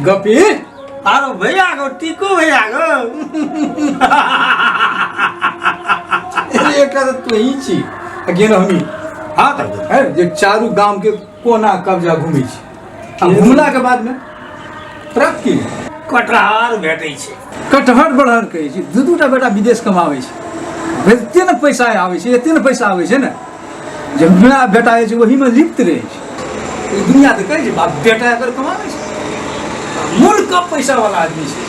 गपी आरो भैया गो टीकू भैया गो। अरे एकटा तऽ तोही छी आ गेल हमी। हाँ तऽ है जे चारू गाम के कोना कब्जा घूमै छी आ घुमला के बाद में प्राप्त की? कटहर भेटै छै। कटहर बड़हर कहै छी, दू दूटा बेटा विदेश कमाबै छै, एते ने पैसा आबै छै, एते ने पैसा आबै छै ने जे मेरा बेटा जे छै ओहीमे लिप्त रहै छै। ई दुनिया तऽ कहै छै बाप बेटा एकर कमाबै छै, मूल कम पैसा वाला आदमी छै।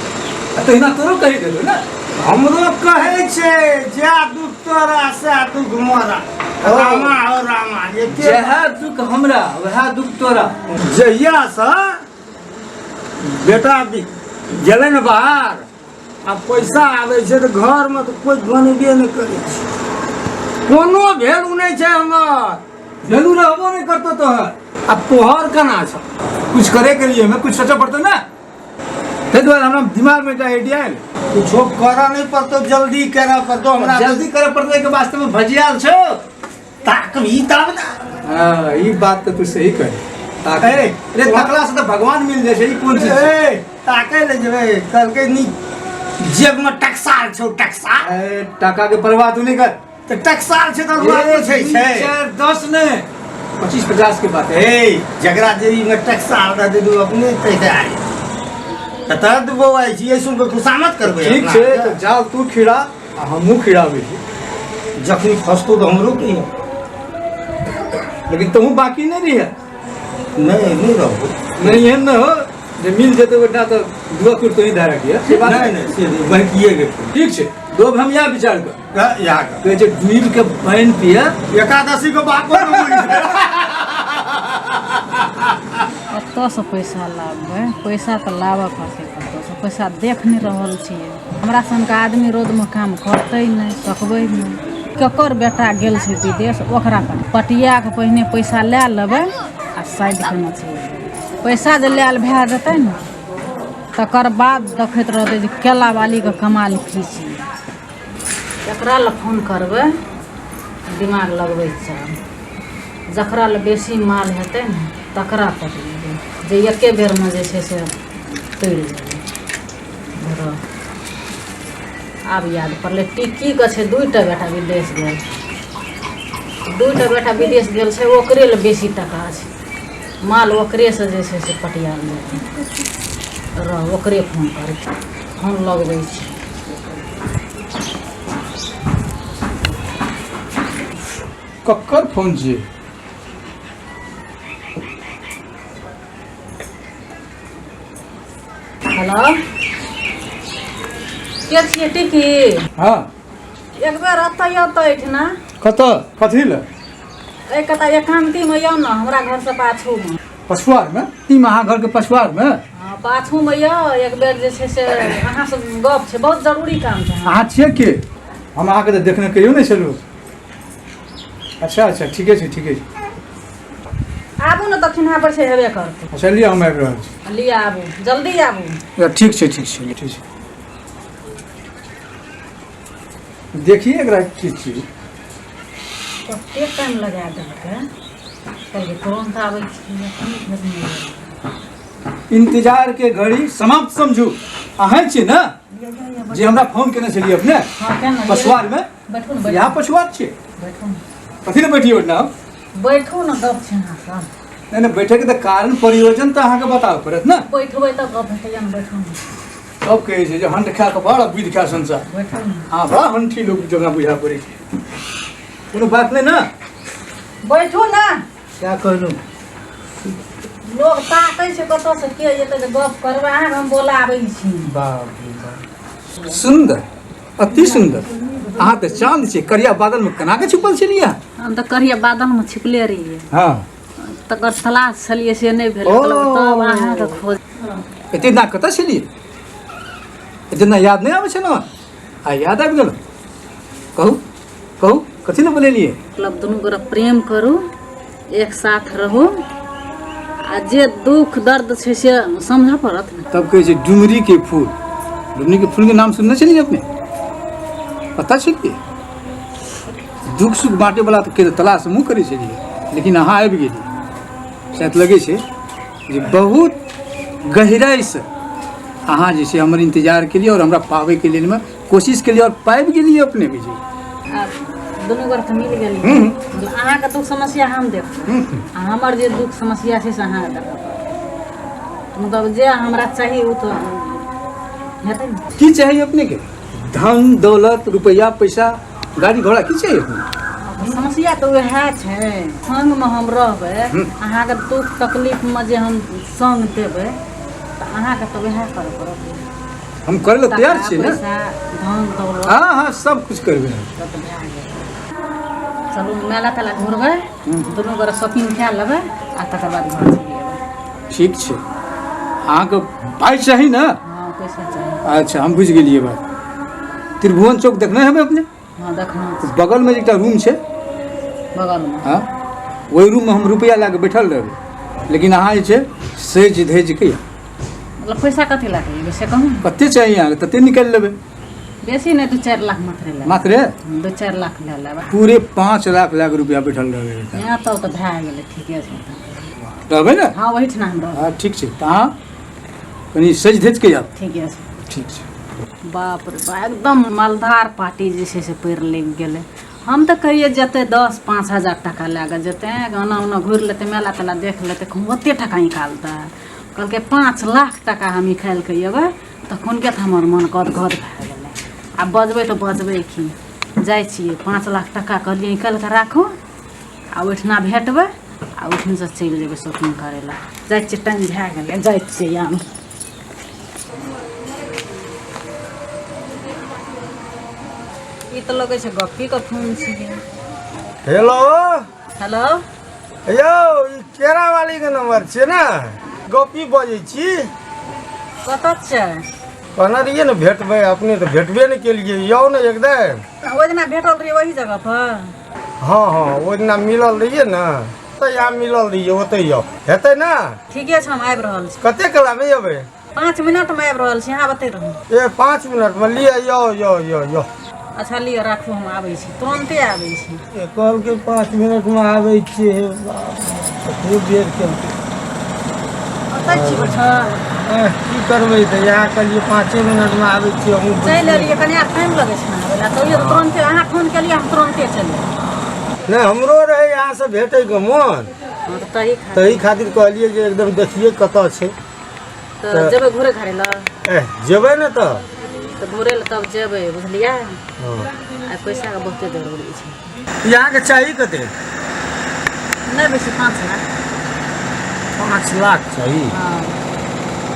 आ तहिना तोरो कहि देलौ ने। हमरो कहै छै जै दुख तोरा सएह दुख मोरा। रामा हो रामा, एके जएह दुख हमरा वएह दुख तोरा। जहियासँ बेटा गेलै ने बाहर आ पैसा आबै छै तऽ घरमे तऽ कोइ बनबे नहि करै छै, कोनो वैल्यू नहि छै हमर। वैल्यू रहबो नहि करतौ तोहर। आ तोहर केना छौ? कुछ करे के लिए हमें कुछ सोचऽ पड़तौ ने, ताहि दुआरे हमरा दिमागमे एकटा आइडिया आयल। कुछो करऽ नहि पड़तौ, जल्दी करऽ पड़तौ हमरा। जल्दी करऽ पड़तौ, एहिके वास्ते मे भजियाल छौ। ताकबी तब ने। हाँ, ई बात तऽ तू सही कही। ताक ए, रे, तकला से तऽ भगवान मिल जाइ छै, ई कोन चीज छै? ए, ताकै लए जेबै, कहलकै नी जेबमे टकसाल छौ, टकसाल। ए, टाका के परवाह तू नहि कर। तऽ टकसाल छै तऽ रुआ एक, पूछै दू, छै। चारि, 10 नहि, 25 50 के बात है। ए, जकरा जेबीमे टकसाल रहतै तऽ ओ अपने तैयार कतऽ तऽ बौआइ छी, एहि सुनके खुशामद करबै। ठीक अपना छै आरके। तऽ जाल तू खिड़ा आ हमहूँ खिड़ाबै छी। जखनी फसतो तऽ हमरो कहियो, लेकिन तहूँ बाकी नहि रहिए। नहि नहि रहबो नहि, एहन नहि हो जे मिल जेतै ओहिठिना तऽ दुआ कुर तोही धए रखिए, से बात नहि। नहि, से नहि, बहकिए गेल। ठीक छै, दोब हम इएह विचार कर इएह कर। कहै छै डूबि के पानि पिए एकादशी के बापो नहि बुझै छै। कतऽसँ पैसा लाबबै? पैसा तऽ लाबऽ पड़तै कतऽसँ। पैसा देख नहि रहल छियै। हमरा सनके आदमी रौदमे काम करतै नहि, सकबै नहि। ककर बेटा गेल छै विदेश, ओकरा पटिया कऽ पहिने पैसा लए लेबै आ साइड केने चलि जेबै। पैसा जे लायल भए जेतै ने तकर बाद देखैत रहतै जे केलावालीके कमाल की छियै। एकरा लए फोन करबै, दिमाग लगबै छै। जकरा लए बेसी माल हेतै ने तकरा पटबेबै, जे एके बेरमे जे छै से तोड़ि जेबै। आब याद पड़लै, टिक्कीके छै दूटा बेटा विदेश गेल, दूटा बेटा विदेश गेल छै, ओकरे लए बेसी टाका छै माल, ओकरेसँ जे छै से पटियाल जेतै। रह, ओकरे फोन करै छी, फोन लगबै छी। ककर फोन छियै? हेलो, के छियै? टिकी? हाँ। एक बेर एतऽ आउ तऽ एहिठिना। कतऽ, कथी लए? एहि कतऽ एकान्तीमे यौ ने, हमरा घरसँ पाछूमे। पछुआरमे? तीन अहाँ घरके पछुआरमे? हँ, पाछूमे यौ। एक बेर जे छै से अहाँसँ गप छै, बहुत जरूरी काम छै। अहाँ छियै के? हम अहाँके तऽ देखने कहियो नहि छलहुँ। अच्छा अच्छा, ठीके छै, ठीके छै। आबू ने, दक्षिणा पर छै, हेबे करतै। अच्छा लिअ, हम आबि रहल छी। लिअ, आबू, जल्दी आबू। ठीक छै, ठीक छै, ठीक छै। देखिए एकरा की चीज। कतेक टाइम लगा देलकै, कहलकै तुरन्त आबै छी, एखन धरि नहि एलै। इंतजार के घड़ी समाप्त समझू। अहाँ छी ने जे हमरा फोन केने छलियै अपने? हँ, केना? पछुआरमे। बैठू ने, बैठू। यहाँ पछुआर छियै? बैठू ने। कथी ने बैठिए ओहिठिना हम? बैठू ने, गप छै अहाँ सब। नहि नहि, बैठेके तऽ कारण प्रयोजन तऽ अहाँके बताबऽ पड़त ने। बैठबै तऽ गप हेतै ने, बैठू ने। सब कहै छै जे हंट खा कऽ बड़ा बुद्धि खा संसार। बैठू ने। हँ, बड़ा हंठी लोक जकाँ बुझा पड़ै छै। कोनो बात नहि ने। बैठू ने। क्या कहलहुँ? लोग ताकै छै कतऽसँ के एतै तऽ गप करबै, अहाँके हम बोलाबै छी। बाप रे बाप, सुन्दर, अति सुन्दर। अहाँ तऽ चाँद छियै, करिया बादलमे केना कऽ छुपल छलियै? हम तऽ करिया बादलमे छिपले रहियै। हँ। तकर तलाश छलियै से नहि भेल। ओ। तब अहाँके खोज। एते दिना कतऽ छलियै? एते दिना याद नहि आबै छै ने, आ याद आबि गेल। कहू कहू, कथी लए बोलेलियै? मतलब दुनू गोरा प्रेम करू, एक साथ रहू आ जे दुख दर्द छै से समझऽ पड़त ने। तब कहै छै डुमरी के फूल, डुमरी के फूल के नाम सुनने छलियै अपने? पता छै कि दुख सुख बाँटे वाला तऽ के तलाश हमहूँ करै छलियै, लेकिन अहाँ आबि गेलियै। शायद लगै छै जे बहुत गहराइसँ अहाँ जे छै हमर इन्तजार केलियै आओर हमरा पाबैके लेल मे कोशिश केलियै आओर पाबि गेलियै अपने भी जी। आब दुनू गोर तऽ मिल गेलियै। मतलब अहाँके दुख समस्या हम देखबै आ हमर जे दुख समस्या छै से अहाँके देखऽ पड़त। मतलब जे हमरा चाही ओ तऽ हेतै ने। की चाही अपनेके? धन दौलत रुपैआ पैसा गाड़ी घोड़ा की चाही अपने? समस्या तऽ उएह छै, संगमे हम रहबै, अहाँके दुख तकलीफमे जे हम संग देबै तऽ अहाँके तऽ उएह करऽ पड़त। हम करै लए तैयार टाका छियै ने। पैसा धन दौलत। हँ हँ, सब कुछ करबै हम। तब तऽ भए गेल। चलू मेला तेला घुरबै, दुनू गोरा शॉपिंग कए लेबै आ तकर बाद घर चलि एबै। ठीक छै, अहाँके पाइ चाही ने? हँ, पैसा चाही। अच्छा, हम बुझि गेलियै बात। त्रिभुवन चौक देखने हेबै अपने? हँ, देखना छै। बगलमे जे एकटा रूम छै। बगलमे? हँ, ओहि रूममे हम रुपैआ लए कऽ बैठल रहबै, लेकिन अहाँ जे छै सजि धजि के। मतलब पैसा कथी लए कऽ एबै से कहू ने। कते चाही अहाँके तते निकालि लेबै। बेसी नहि, 2-4 लाख मात्रे लेबै। मात्रे? 2-4 लाख लए लेबै। पूरे 5 लाख लए कऽ रुपैआ बैठल रहबै। यहाँ तब तऽ भए गेलै, ठीके छै तऽ। रहबै ने? हँ, ओहिठिना हम रहबै। हँ, ठीक छै, तऽ अहाँ कनि सजि धजि के आयब। ठीके छै। ठीक छै। बाप रे बा, एकदम मालदार पार्टी जे छै से पड़ि लागि गेलै। हम तऽ कहियै जेतै 10-5 हजार टाका लए कऽ जेतै, ओना ओना घुरि लेतै, मेला तेला देख लेतै, ओते टाका निकालतै। कहलकै 5 लाख टाका हम निकालि कऽ अयबै। तखुनके तऽ हमर मन गदगद भए गेलै। आब बजबै तऽ बजबै की? जाइ छियै, 5 लाख टाका कहलियै निकालि कऽ राखू आ ओहिठिना भेटबै आ ओहिठिनसँ चलि जेबै शॉपिंग करै लए। जाइ छियै, टाइम भए गेलै, जाइ छियै हम। ई तऽ लगै छै गप्पीके फोन छियै। हेलो। हेलो। यौ, ई केरा वाली के नंबर छियै ने? गोपी बजै छी। कतऽ छै? कहने रहियै ने भेटबै अपने, तऽ भेटबे नहि केलियै। यौ ने एकदम। ओहि दिना भेटल रहियै ओही जगह पर? हँ हँ, ओहि दिना मिलल रहियै ने, तऽ यहाँ मिलल रहियै, ओतहि यौ हेतै ने? ठीके छै, हम आबि रहल छी। कते कलामे अयबै? 5 मिनटमे आबि रहल छी, अहाँ बते रहू। ए, 5 मिनटमे लिअ, यौ यौ यौ यौ। अच्छा लिअ, राखू, हम आबै छी, तुरन्ते आबै छी। ए, कहलकै 5 मिनटमे आबै छियै। हे बाप, खूब देर केलकै। कतऽ छी बैठल? एह, की करबै तऽ इएह कहलियै 5 मिनटमे आबै छियै हमहूँ। चलि एलियै, कनि आब टाइम लगै छै ने आबै लए, तऽ तुरन्ते अहाँ फोन केलियै, हम तुरन्ते चलि एलियै। नहि, हमरो रहै अहाँसँ भेटैके मोन। हँ, तऽ तही खातिर। तही खातिर कहलियै जे एकदम देखियै कतऽ छै। तऽ जेबै घुरे घारे लए? एह, जेबै ने तऽ। तऽ घुरे लए तब जेबै, बुझलियै? हँ। आ पैसाके बहुते जरूरी छै। अहाँके चाही कते? नहि बेसी, 5 लाख। 5 लाख चाही? हँ।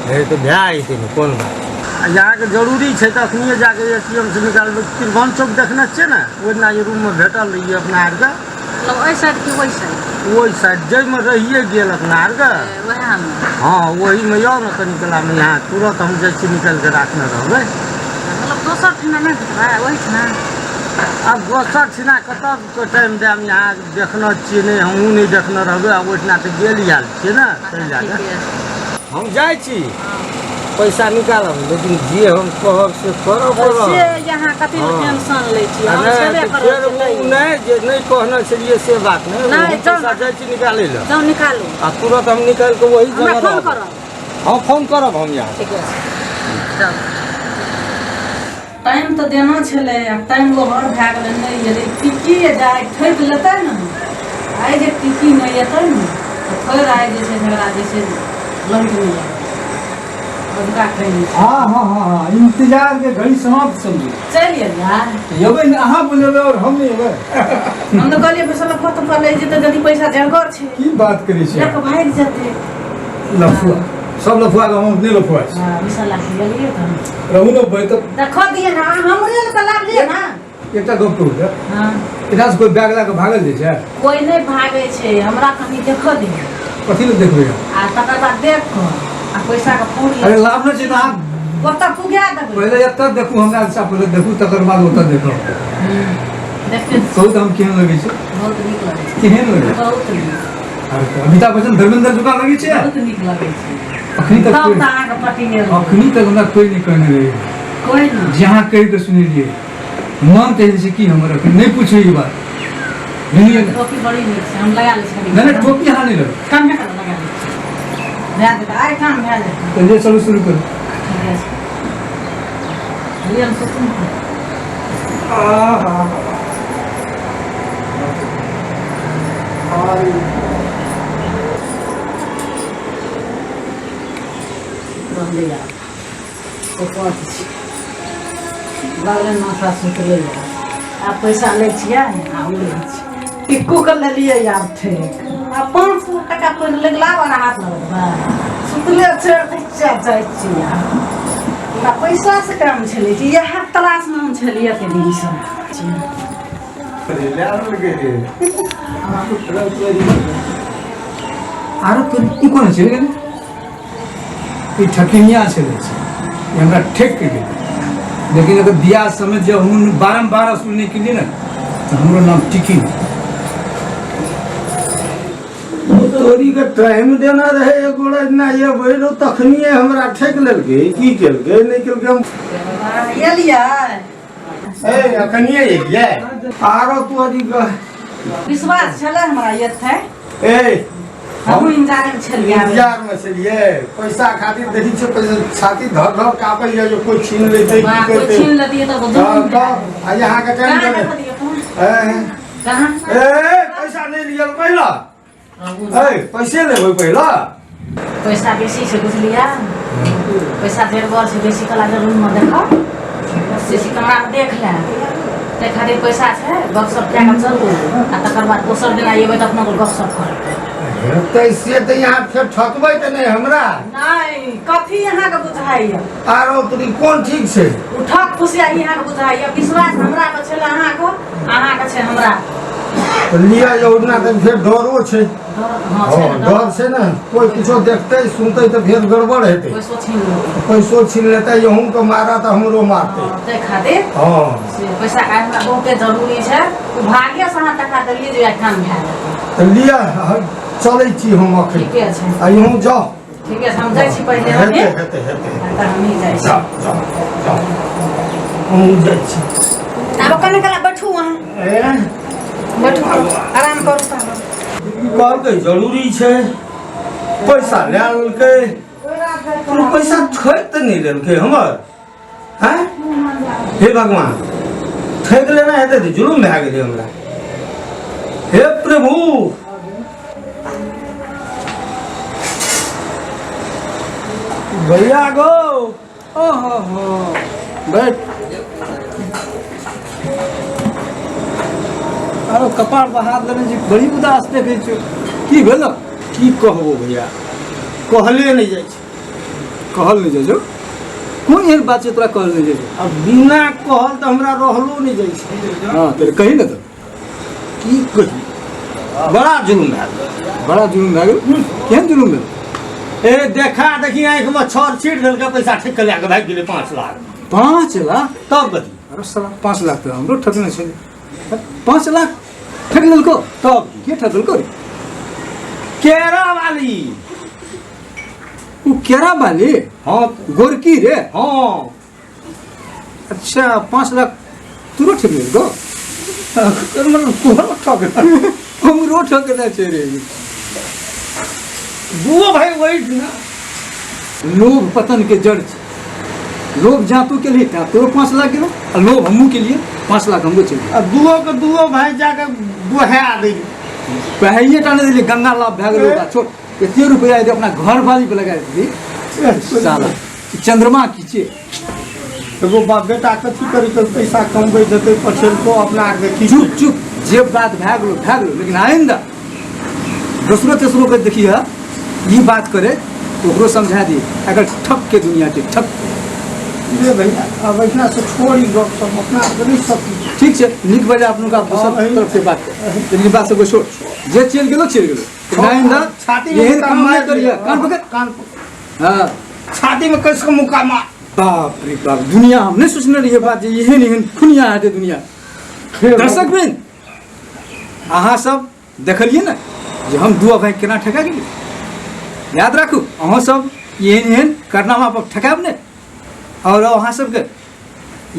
हे, तऽ भए जेतै ने, कोन बात। आ अहाँके जरूरी छै तऽ अखनिए जाके एटीएम से निकालबै। त्रिभुवन चौक देखने छियै ने? ओहि दिना जे रूममे भेटल रहियै अपना आरके। मतलब ओहि साइड कि ओहि साइड? ओहि साइड, जाहिमे रहिए गेल अपना आरके। उएहमे? हँ, ओहीमे यौ ने कनि कलामे। यहाँ तुरत हम जाइ छी, निकालि कऽ राखने रहबै। मतलब दोसर ठिना नहि भेटबै, ओहिठिना? आब दोसर ठिना कतऽ टाइम देब? यहाँ देखने छियै नहि, हमहूँ नहि देखने रहबै। आ ओहिठिना तऽ गेल आयल छियै ने, ताहि लए कऽ। ठीके छै। हम जाइ छी, पैसा निकालब, लेकिन जे हम कहब से करऽ पड़त। से यहाँ कथी लए टेंशन लै छियै? हम नहि, छेबे तऽ करब फेर से ओ तैयो। नहि जे नहि कहने छलियै से बात नहि। नहि, हम जाउ। पैसा जाइ छी निकालै लए। जाउ, निकालू। आ तुरत हम निकालि कऽ वही हमरा जगह फोन रहब। करब। हँ, फोन करब हम यहाँ। ठीके छै, जाउ। टाइम तऽ देना छलै आ टाइम ओवर भए गेलै, नहि एलै। टिकी जे आइ ठकि लेतै ने, आइ जे टिकी नहि एतै ने तऽ फेर आइ जे छै झगड़ा जे छै लौट नहि आयत। अजुका टाइम छै। हाँ हाँ हाँ हाँ, इंतजार के घड़ी समाप्त समझू। चलि एलियै। एबै ने, अहाँ बोलेबै और हम नहि एबै? हम तऽ कहलियै पैसा लफुआ तफुआ लै जेतै, यदि पैसा जरगर छै। की बात करै छी? लए कऽ भागि जेतै। लफुआ सब लफुआ के हम अपने लफुआ छी। हँ, 20 लाख लेलियै तऽ रहू ने भाई तऽ। देखो दियै ने, अहाँ हमरे लए तऽ लाबलियै ने। एकटा गप कहू तऽ? हँ। एकरा से कोई बैग लए कऽ भागल जाइ छै? कोइ नहि भागै छै, हमरा कनि देखऽ दियै। कथी लए देखबै अहाँ? आ तकर बाद देख कऽ आ पैसाके पूरी अरे, लाभ नहि छै तऽ अहाँ ओतऽ पुगा देबै। पहिले एतऽ देखू, हमरा दिशा पहिले देखू, तकर बाद ओतऽ देखब। देखियौ। कहू तऽ हम केहन लगै छै? बहुत नीक लगै छै। केहन लगै छै? बहुत नीक। अरे तऽ अमिताभ बच्चन, धर्मेंद्र जकाँ लगै छै। बहुत नीक लगै छै। अखनी तक तब कोइ तऽ अहाँके पति गेल। अखनी तक हमरा कोइ नहि कहने रहै। कोइ नहि। जे अहाँ कहि कऽ सुनेलियै, मन तऽ जे छै कि हमर अखन नहि पूछू ई बात, बुझलियै ने? टोपी बड़ी नीक छै, हम लगा लै छी कनि। नहि नहि, टोपी अहाँ नहि लगै। कमे कऽ लगा लै छी। भए जेतै आइ काम भए जेतै तऽ ले चलू शुरू करू ठीके छै लिअ ने सोचू ने। रहलै आब ओकर छै लगलै माथा सुतलै आब पैसा लै छियै आ उड़ै छै टिक्कू के लेलियै आब ठीक आ 500 टाका पड़ि लगला और हाथ लगबै सुतले छोड़ि दै छियै जाइ छियै आब हमरा पैसा से काम छलै जे इएह तलाशमे हम छलियै एते दिनसँ आरो तोर ई कोन चलि गेलै ई ठकिनिया छलै छै ई हमरा ठेक के गेलै लेकिन अगर बियाह समय जब हम बारम्बार वसूल नहि केलियै ने तऽ हमरो नाम टिकी नहि। तोरी के टाइम देना रहे एक गोड़ा इतना ये बैठो तखनिए हमरा ठेक लेलकै की केलकै नहि केलकै हम एलियै ए अखनिए एलियै आरो तोरी के विश्वास छलै हमरा एतै ए हमहूँ इंतजारमे छलियै इंतजारमे छलियै पैसा खातिर देखै छियै पैसा छाती धर धर कापै या जे कोइ छीन लेतै की वाह, कोइ करतै छीन लेतियै तऽ तब जुलुम भए तब आ यहाँके टाइम कहाँ देने देखलियै कहाँ ए कहाँ ए पैसा नहि लिअ पहिला ए पैसे लेबै पहिला पैसा बेसी छै बुझलियै पैसा जेवर छै बेसी कला जे रूममे देखो सीसी कैमरामे देख ले ताहि खातिर पैसा छै गपशप कए कऽ चलू आ तकर बाद दोसर दिना एबै तऽ अपना गपशप करबै हेतै से तऽ यहाँ फेर ठकबै तऽ नहि हमरा नहि कथी अहाँके बुझाइया आरो तोरी कोन ठीक छै ओ ठक फुसिया ई अहाँके बुझाइया विश्वास हमरा पर छलै अहाँके अहाँके छै हमरा तऽ लिअ यौना तऽ फेर डरो छै हँ छै हँ ने डर छै ने कोइ किछो देखतै सुनतै तऽ फेर गड़बड़ हेतै पैसो छीन लेतै पैसो छीन लेतै यहूँके मारा तऽ हमरो मारतै ताहि खातिर हँ से पैसा के हमरा बहुते जरूरी छै ओ भाग्यसँ अहाँ टका देलियै जे आइ काम भए जेतै तऽ लिअ चलै छी हम अखन ठीके छै आ यहूँ जाउ ठीके छै हम जाइ छी पहिले हेतै हेतै हेतै तऽ हमही जाइ छी जाउ जाउ जाउ हमहूँ जाइ छी आब कने कला बैठू अहाँ ए बैठू आराम करू तऽ कहलकै जरूरी छै पैसा लए लेलकै कोनो पैसा ठकि तऽ नहि लेलकै हमर आँय हे भगवान ठकि लेना हेतै तऽ जुलुम भए गेलै हमरा हे प्रभु भैया गो ओहो हो बैठ आरो कपार पर हाथ लेने छी बड़ी उदास देखै छियौ की भेल की कहबो भैया कहले नहि जाइ छै कहल नहि जाइ छौ कोन एहन बात छै तोरा कहल नहि जाइ छौ आ बिना कहल तऽ हमरा रहलो नहि जाइ छै हँ तऽ कही ने तऽ की कही बड़ा जुलुम भए गेल बड़ा जुलुम भए गेल केहन जुलुम भेल ए देखा देखी आँखिमे छड़ छीट देलकै पैसा ठेक कऽ लए कऽ भागि गेलै 5 लाख। 5 लाख? तब कथी? अरे साला, 5 लाख तऽ हमरो ठकने छलै। 5 लाख ठकि लेलको? तब। के ठकलको रे? केरा वाली। ओ केरा वाली? हँ। गोरकी रे? हँ। अच्छा, 5 लाख तोरो ठकि लेलको? मतलब तोहरो ठक हमरो ठकने छै रे। दुओ भाई वही ना। लोभ पतन के जड़ छै। लोभ जा तू के लिए ता तोरो 5 लाख गेलो आ लोभ हमहूँ के लिए 5 लाख हमरो चलि गेल। आ दुओ के दुओ भाई जाके बोहा दै। पहले टा नहि देलियै, गंगा लाभ भए गेल ओकरा। छोड़, एते रुपया यदि अपना घर वाली पे लगा देली साला चंद्रमा की छियै। एगो बाप बेटा कथी करी के पैसा कमबै देतै पछेलको अपना आरके की? चुप चुप, जे बात भए गेलो भए गेलो, लेकिन आइंदा दोसरो तेसरो के देखिए ई बात करे तो ओकरो समझा दिए। अगर ठक के दुनिया के ठक। ले भैया, अब एहिना से छोड़ी गप सब अपना आरके नहि सब। ठीक छै, नीक बजा अपनो का दोसर तरफ से बात कर, लेकिन बात सबके छोड़। जे चलि गेलो चलि गेलो, आइंदा छाती में एहन मुक्का काम नहि मारि करिए। दियौ। कान पकड़। कान पकड़। हाँ। छाती में कस के मुक्का मार। बाप रे बाप, दुनिया हम नहीं सोचने रहिए बात जे एहन एहन खुनिया हेतै दुनिया। दर्शक बिन, अहाँ सब देखलिए ने जे हम दू भाई केना ठका गेलियै। याद राखू, अहाँ सब एहन एहन कारनामा पर ठकायब ने। और अहाँ सबके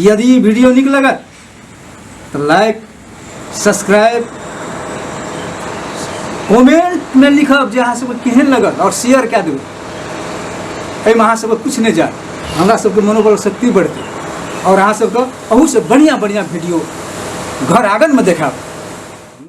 यदि ई वीडियो नीक लगत तऽ लाइक, सब्सक्राइब, कमेंट में लिखब जे अहाँ सबके केहन लगल और शेयर कए देबै। एहिमे अहाँ सबके किछु नहि जायत, हमरा सबके मनोबल शक्ति बढ़तै आओर अहाँ सबके अहूसँ बढ़िआँ बढ़िआँ वीडियो घर आङ्गनमे देखायब।